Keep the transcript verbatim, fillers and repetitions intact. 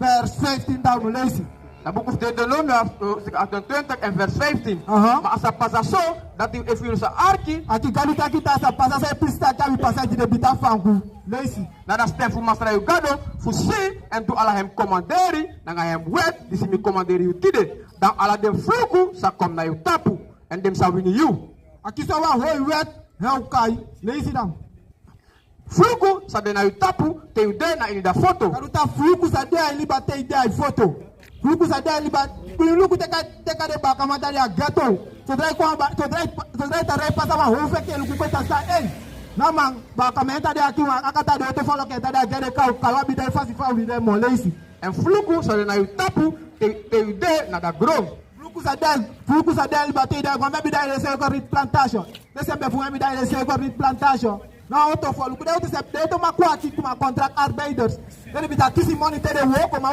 Vers vijftien dan un leisi. Na buku fu Deuteronomium, eh, hoofdstuk achtentwintig en vers vijftien. Aha. Ma a sa pasa so, dati efu yu sa arki. Aki Gadu taki taki a sa pasa so, e pisi taki a wi pasa yu tide, bita fangu. Leisi. Na a sten fu Masra yu Gado, fu si, èn du ala en komanderi, nanga en wet, disi mi komanderi yu tide. Dan ala den fluku sa kon na yu tapu, èn den sa wini yu. Aki so wan hoi wet, hen o kai. Leisi dan. Fluku sa de na yu tapu, te yu de na ini a foto. Gadu taki fluku sa de a ini liba te yu de a foto. Fluku sa de a ini liba. Fu yu luku te kan, te kan den bakaman tan de a geto. Sodra yu kon a ba-, sodra yu, sodra yu tan e pasa wan hoi feki, luku kon tan san, ei. Na man, bakaman tan de aki wan, a kan tan de oto folo ke tan de a gede kau, kau a bida fasi fa wi de mo. Leisi. Èn fluku sa de na yu tapu, te, te yu de na a gron. Fluku sa de, fluku sa de a ini liba te yu de, kon mi e bida yu den seko rit plantation. Den seni ben fu mi e bida yu den seko rit plantation. Na oto folo, luku den oto seni, den oto man kon aki kuma contract arbeiders. Den bita kisi moni te den woko, ma